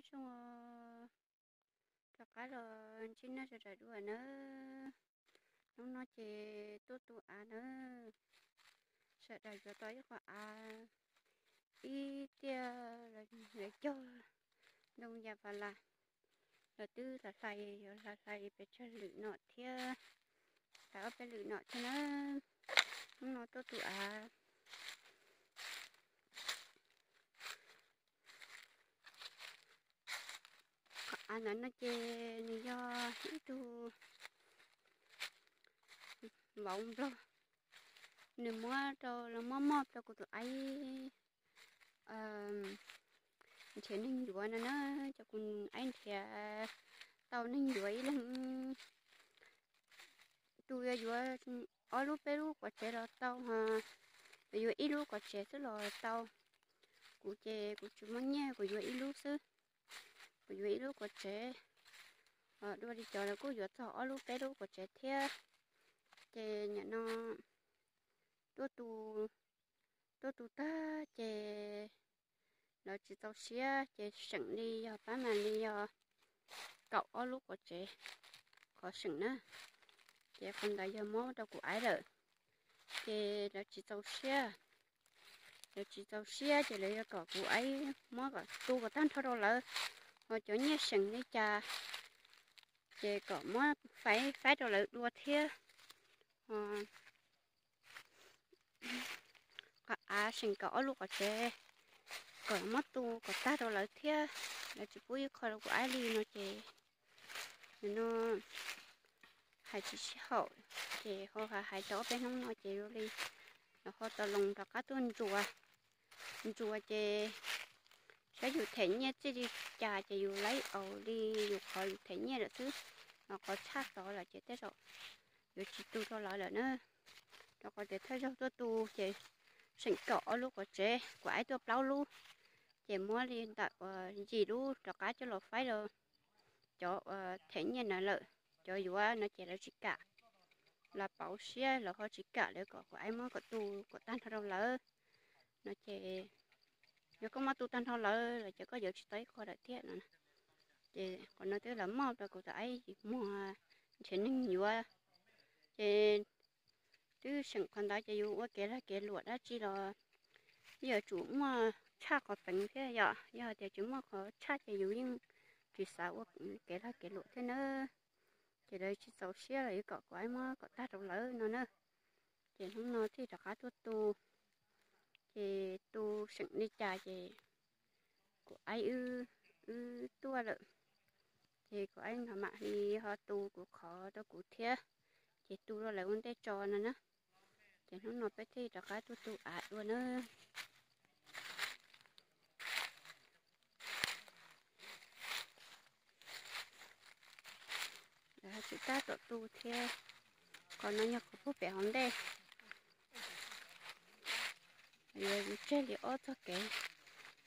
Zoo, rov qab los ntsib nej sawv daws dua nawb. Hnub no ces tuaj tu av nawb. Sawv daws yuav tau ib qho av ib tiaj, lawv cog ntoo yas vas las, lawv twb hlais hlais, yuav hlais hlais pes tsawg lwm no thiab, hlais ob peb lwm no thiab nawb. Hnub no tuaj tu av. Qhov av ntawd no ces nws yog ib tug vauv nplog, nws muab rau, lawv muab moj rau kuv tus aib nrhiav neeg yuav no na. Cov kuv aib nrhiav tau neeg yuav ib leeg tus yuav yuav ob lub peb lub quav tsev los tau, yuav ib lub quav tsev xwb los tau. Kuv ces kuv tsis muaj nyiaj, kuv yuav ib lub xwb, kuv yuav ib lub quav tsev. Dua li cov lawv kuj yuav txog ob lub peb lub quav tsev thiab. Ces nim no tuaj tu, tuaj tu tag ces lawv tsis txaus siab ces seem li yog pab mas li yog kaum ob lub quav tsev, qhov seem na. Ces qhov ntawd yog muab rau kuv aib lawm, ces lawv tsis txaus siab. Lawv tsis txaus siab ces lawv yuav kom kuv aib muab kom tu kom tag nrho rau lawv, ho cov nyiaj seem li cas ces kom muab faib faib rau lawv dua thiab. Qhov av seem kaum ob lub quav tsev kom muab tu kom tag rau lawv thiab, lawv tsis pub ib qho rau kuv aib li no ces, no hais tsis sib haum, ces ho hais tau ob peb hnub no ces ua li los ho tau los rov qab tuaj ntsuas. Ntsuas ces saib yus them nyiaj txij li cas ces yus laib aus li yus qhov yus them nyiaj lawm xwb, ho qhov tshaj tod lawm ces tej zaum yuav tsis tu rau lawv lawm na. Rau qhov tias thawj zaug tuaj tu ces seem kaum ob lub quav tsev, kuv aib tuaj plaub lub, ces muab li ntawm uas yim lub rov qab coj los faib rau cov uas them nyiaj ntawd lawm. Cov yuav no ces lawv tsis kam, lawv pauv siab lawv ho tsis kam, lawv kom kuv aib muab kom tu kom tag nrho rau lawv no ces, yog koj muab tu tag nrho lawv los ces koj yuav tsis tau ib qho lawm thiab no. Ces qhov no twb lawv moj rau kuv tus aib muag nrhiav neeg yuav, ces twb seem qhov ntawd ces yus ua kev lag kev luam dab tsi los yeej yuav tsum muaj tshaj qhov peev thiab yom. Yog hais tias tsis muaj qhov tshaj ces yus yeej tsis xav ua kev lag kev luam thiab nawb. Ces lawv tsis txaus siab lawm, yuav kom kuv aib muab kom tag rau lawv no na. Ces hnub no thiaj rov qab tuaj tu, ces tu seem li cas ces kuv aib wb, wb tuaj lawm, ces kuv aib no mam li ho tu kuv qhov rau kuv thiab, ces tu rau lawv ua ntej tso no na. Ces hnub no peb thiaj rov qab tuaj tu av dua na. Lawv tsis tab tom tu thiab. Qhov no yog qhov puag pem hauv ntej. Yuav tseg li ob txoj kev,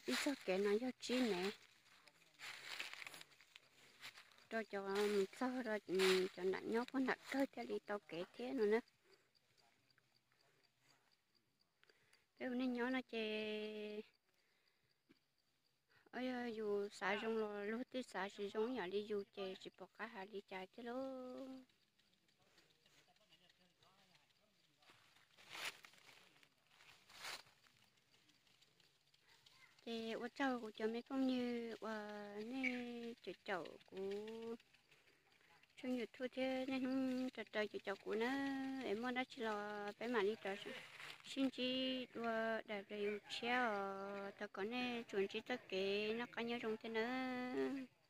ib txoj kev no yog tsib mev rau cov mus txog rau cov nram nyob puag nram kawg thiaj li tau kev thiab no na. Peb ua neej nyob no ces yog yus xav zoo los luag twb xav tsis zoo ib yam li yus ces tsis pom qab hais li cas thiab lauj. Ces ua tsaug kuv cov me phooj ywg uas nej caum caum kuv tshooj YouTube thiab niaj hnub raws raws caum caum kuv na. Es muaj dab tsi los peb mam li rov sib ntsib dua daim video tshiab os. Thov kom nej tsuas ntsib txoj kev noj qab nyob zoo thiab nawb.